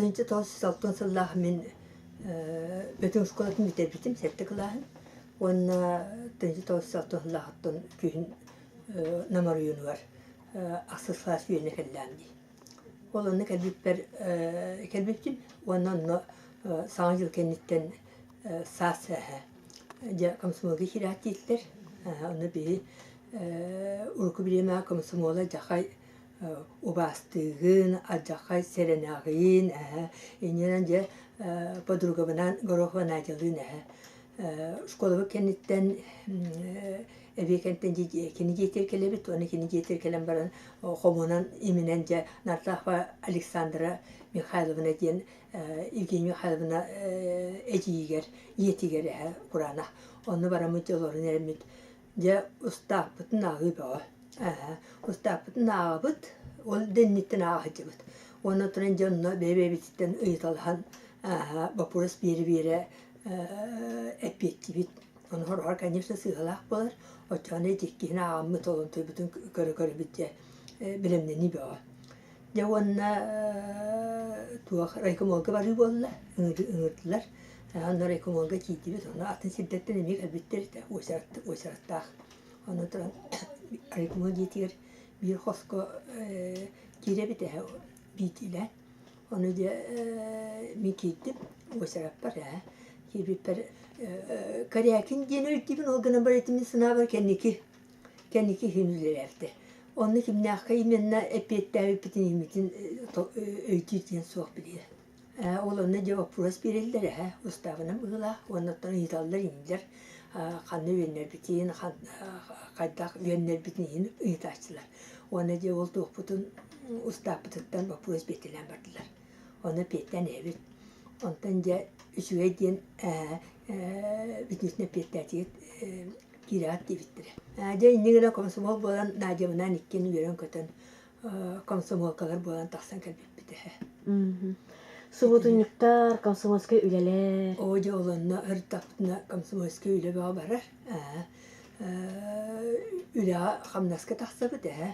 1960 сыллаах мин Бөтүҥ оскуолатын бүтэрбитим, сэттэ кылааһын. Уонна 1960 сыллаахыттан күһүн Нам оройуонугар ахсыс кылаас үөрэнэ кэллэҕим дии. Ол онно кэлбиппэр кэлбиппин уонна онно Саҥа дьыл кэнниттэн саас сааһа дьэ комсомолга киирээт дииллэр. Онно биһи урукку бириэмэҕэ комсомола дьахай убаастыыгын, алдьархай сэрэнэҕин, иннинэн дьэ подругабынаан Горохова Надялыын эһэ школабыт кэнниттэн эбиэ кэнниттэн кини дьиэтигэр кэлэбит уонна кини дьиэтигэр кэлэн баран хомунан иминэн дьэ Нартахова Александра Михайловна диэн Евгения Михайловна эдьиийигэр ийэтигэр эһэ кураанах онно бараммыт дьэ олорон эрэммит Дьэ, устааппытын ааҕыы бөҕө. Ээ, устааппытын ааҕабыт, ол да инниттэн ааҕа сылдьабыт. Уонна туран дьэ онно бэйэ-бэйэбититтэн ыйыталаһан аа боппуруос биэрэ-биэрэ эппиэттиибит. Ону сороҕор, конечно, сыыһалаах буолар. Оччоҕуна ити иккиһин ааҕаммыт, олонтуйбутун көрө-көрөбүт дьэ бэлэмнэнии бөҕө. Дьэ уонна туох райкомолга барыы буолла, ыҥырдылар. Онно райкомолга тиийдибит, онно атын сирдэртэн эмиэ кэлбиттэр этэ, уочараттаах. Онно туран райкомол дьиэтигэр биир хоско киирэбит эһэ биирдиилээн. Ону дьэ мин киирдим уочараппар ээ. Киирбиппэр Корякин диэн өйдүүбүн, ол гынан баран ити мин санаабар кэнники Кэнники иһин үлэлээбитэ. Онно кимнээххэ именно эппиэттээбиппитин иммитин өйдүүр диэн суох билиэ. Ол онно дьэ боппуруос биэрэллэр эһэ устаабынан быһыылаах уонна оттон ыйыталлар иннилэр ханна үөннэрбитин, хайдах үөннэрбитин иһин ыйытааччылар. Уонна дьэ ол туохпутун устааппытыттан боппуруос биэртэлээн бардылар. Ону эппиэттээн иһэбит. Онтон дьэ үчүгэй диэн бүтүннүүтүн эппиэттээтигит киирэҕит диэбиттэрэ. Дьэ инньэ гынан комсомол буолан Надябынаан иккиэн үөрэн-көтөн комсомолкалар буолан тахсан кэлбиппит эһэ. Субуотунньуктар, комсомольскай үлэлэр. Оо дьэ ол онно ырыттахпытына комсомольскай үлэ бөҕө барар. Үлэҕэ хамнаска тахсабыт эһэ.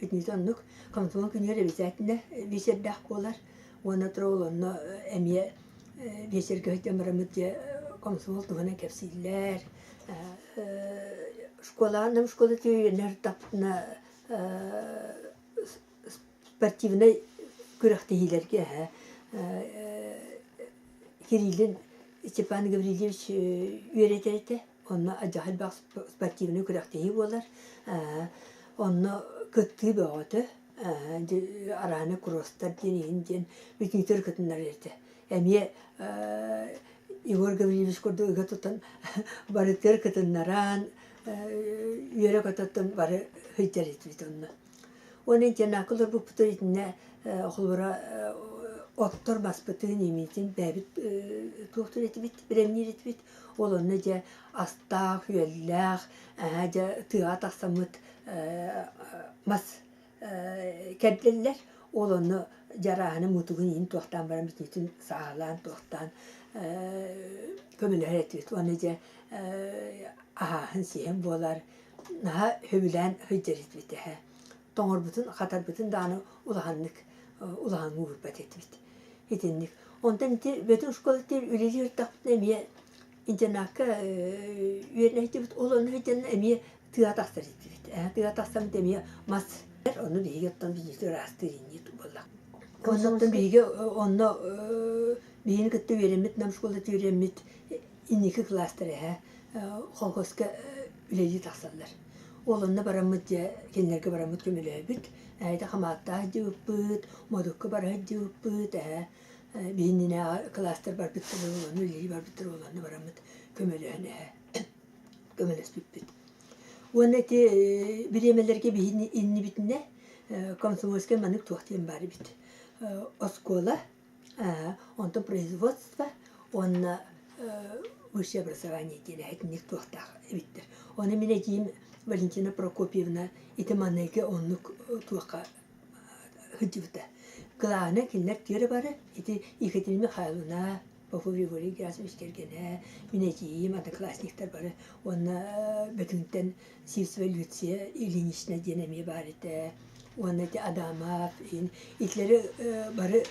Итинитэ оннук комсомол күнүгэр эбисээтинэ биэчэрдээх буолар. Уонна тура ол онно эмиэ биэчэргэ сылдьан бараммыт дьэ комсомол туһунан кэпсииллэр. Школаҕа нам школа үөрэнэр таппытына спортивнай күрэхтэһиилэргэ Кириллин Степан Гаврильевич үөрэтэр этэ. Онно адьас элбэх спортивнай күрэхтэһии буолар. Онно кыттыы бөҕөтө, арааны кросстар диэн иһин диэн бүтүнүтэр кытыннарар этэ. Эмиэ Егор Гаврильевич курдук ыга тутан барытыгар кытыннаран, үөрэ-көтө бары сылдьар этибит онно. Уонна интернакка олорбуппутун итиннэ холобура оттор маспытын, имитин бэйэбит туохтуур этибит, бэлэмниир этибит. Ол онно дьэ астаах-үөллээх, дьэ тыаҕа тахсаммыт мас кэрдэллэр. Ол онно дьарааһыны мутугун иһин туохтаан баран бүтүнүтүн сааһылаан туохтаан көмөлөһөр этибит. Уонна дьэ аһааһын сиэһин буолар. Наһаа сөбүлээн сылдьар этибит эһэ. Тоҥорбутун, хатарбытын даҕаны улаханнык улахаҥҥа уурбат этибит. Итинник. Онтон ити Бөтүҥ школатыгар үлэлии сырыттахпытына эмиэ интернакка үөрэнэ сылдьыбыт. Ол онно сылдьан эмиэ тыа тахсар этибит. Тыа тахсаммыт эмиэ мас. Ону биһиги оттон биһиги ыраастыыр иннии буолла. Оннуттан биһиги онно биһигини кытта үөрэммит, нам школата үөрэммит инники кылаастар эһэ колхозка үлэлии тахсаллар. Ол онно бараммыт дьэ кинилэргэ бараммыт көмөлөөбүт. Эһэтэ хамааттаах дьыбыппыт, модукка бара сылдьыбыппыт, эһэ биһиннинээҕи кылаастар барбыттар буолуону, үлэлии барбыттар буолуону бараммыт көмөлөһөн эһэ көмөлөспүппүт. Уонна ити бириэмэлэргэ биһини иннибитинэ комсомольскай маннык туох диэн баар эбит. Оскуола Онтон производство уонна высшее образование диэн итинник туохтаах эбиттэр. Ону мин эдьиийим Валентина Прокопьевна ити маныга оннук туохха сылдьыбыта. Кылааһынан кинилэр түөрэ бары ити Екатерина Михайловна, Попов Григорий Герасимович кэргэнэ, мин эдьиийим, одноклассниктар бары уонна Бөтүҥтэн Сивцева Люция Ильинична диэн эмиэ баар этэ. Уонна ити Адамов, итилэри бары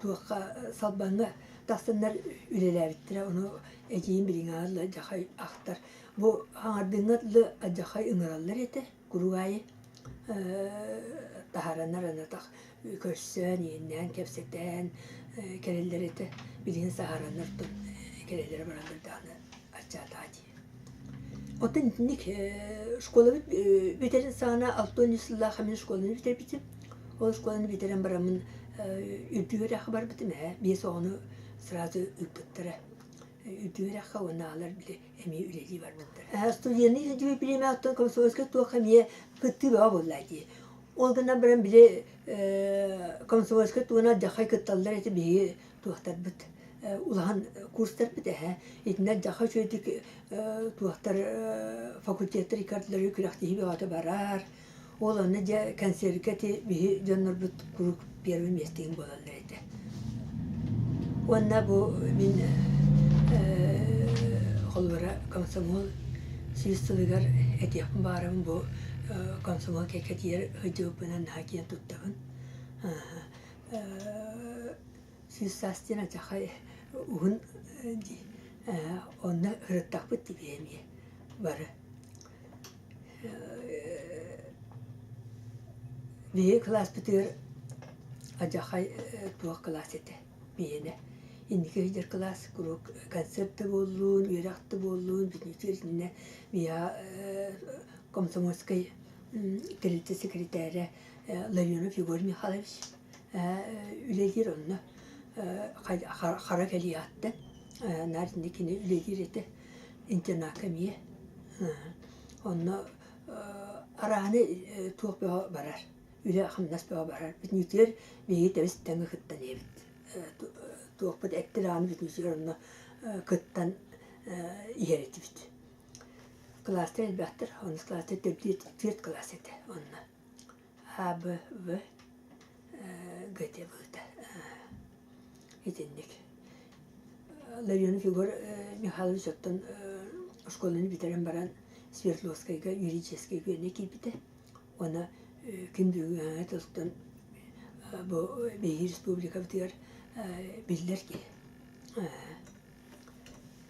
туохха Салбаҥҥа тахсаннар үлэлээбиттэрэ. Ону эдьиийим билиҥҥэ дылы дьахай ахтар. Бу хаҥардыҥҥа дылы алдьархай ыҥыраллар этэ куруук аайы таһаараннар анатах көрсөн, иэннээн, кэпсэтэн кэлэллэр этэ. Билигин саһаараннар кэлэллэрэ бараллар даҕаны аччаатаҕа дии. Оттон итинник школабыт бүтэрин саҕана 63 сыллаах мин школаны бүтэрбитим. Ол школаны бүтэрэн бараммын үрдүк үөрэххэ барбытым ээ. Биэс оҕону сразу ыыппыттара. Үрдүк үөрэххэ уонна аҕалар били эмиэ үлэлии барбыттара. Студенныы сылдьыбыт бириэмэ оттон комсомольскай туохха эмиэ кыттыы бөҕө буолла дии. Ол гынан баран били комсомольскай тугунан алдьархай кытталлар этэ биһиги туохтарбыт улахан курстарбыт эһэ. Итиннэ алдьархай үчүгэйдик туохтар факультеттар икки ардыларыгар күрэхтэһии бөҕөтө барар. Ол онно дьэ концерка ити биһи дьоннорбут куруук первый миэстигин буолаллар этэ. Уонна бу мин холобура комсомол сүүс сылыгар этиэхпин баҕарабын бу комсомол кэккэтигэр сылдьыбыппынан наһаа киэн туттабын. Сүүс саас диэн алдьархай уһун дии. Онно ырыттахпыт дии эмиэ бары. Биһиги кылааспытыгар алдьархай туох кылаас этэ биһиэнэ. Инники сылдьар кылаас куруук концерт да буоллун, үөрэх да буоллун, бүтүннүү итиннэ биһиэхэ комсомольскай тэрилтэ секретарэ Ларионов Егор Михайлович үлэлиир онно хара кэлиэҕиттэн наар итинник кини үлэлиир этэ интернакка эмиэ. Онно арааны туох бөҕө барар, үлэ-хамнас бөҕө барар. Бүтүннүүтүгэр биһиги тэбис тэҥҥэ кыттан иһэбит. Туохпут эттэр ааны бүтүннүүтүгэр онно кыттан иһэр этибит. Кылаастар элбэхтэр, онус кылаастар түөрт кылаас этэ онно. А, Б, В, Г быһыыта итинник. Ларионов Егор Михайлович оттон школаны бүтэрэн баран Свердловскайга юридическай үөрэнэ киирбитэ. Уонна күн бүгүҥҥэ тылтан бу биһиги республикабытыгар биллэр киһи.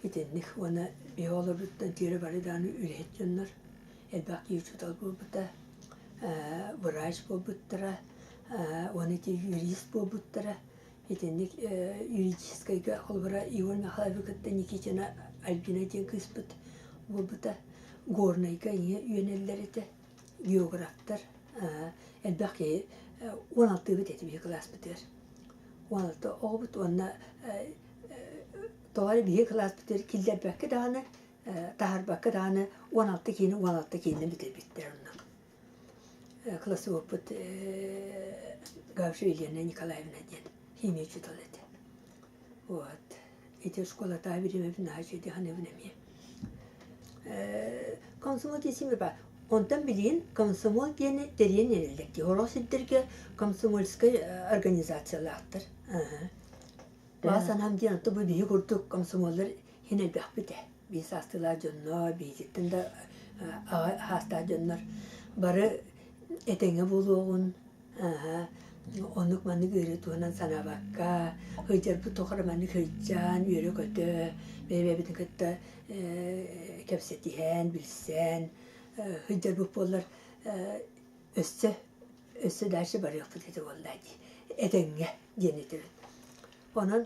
Итинник уонна биһи оҕолорбуттан тиэрэ бары даҕаны үлэһит дьоннор элбэх киһи учуутал буолбута, врач буолбуттара, уонна ити юрист буолбуттара. Итинник юридическайга холобура Егор Михайловы кытта Никитина Альбина диэн кыыспыт буолбута. Горнайга ийэ үөнэллэр этэ, географтар. Элбэх киһи 16-быт этэ биһи кылааспытыгар. 16 оҕобут уонна тоҕо эрэ биһи кылааспытыгар киллэрбэккэ даҕаны таһаарбакка даҕаны 16 киһини 16 киһинэн бүтэрбиттэр онно. Классовоппут Гаврил Елена Николаевна диэн химия учуутала этэ. Вот. Ити школатааҕы бириэмэбин наһаа үчүгэйдик саныыбын эмиэ. Комсомол диэсим ба. Онтон билигин комсомол диэни тэрийэн эрэллэр дии. Сорох сирдэргэ комсомольскай организациялаахтар. Баҕа санаам диэн оттон бу биһи курдук комсомоллар иһин элбэхпит ээ. Биир саастыылаах дьоннор, биһигиттэн да аҕа саастаах дьоннор бары этэҥҥэ буолуоҕун, оннук маннык ыарыы туһунан санаабакка, сылдьарбыт тухары маннык сылдьан, үөрэ-көтө, бэйэ-бэйэбитин кытта кэпсэтиһэн, билсэн сылдьарбыт буоллар өссө өссө дальше барыахпыт этэ буолла дии, этэҥҥэ диэн этэбин. Онон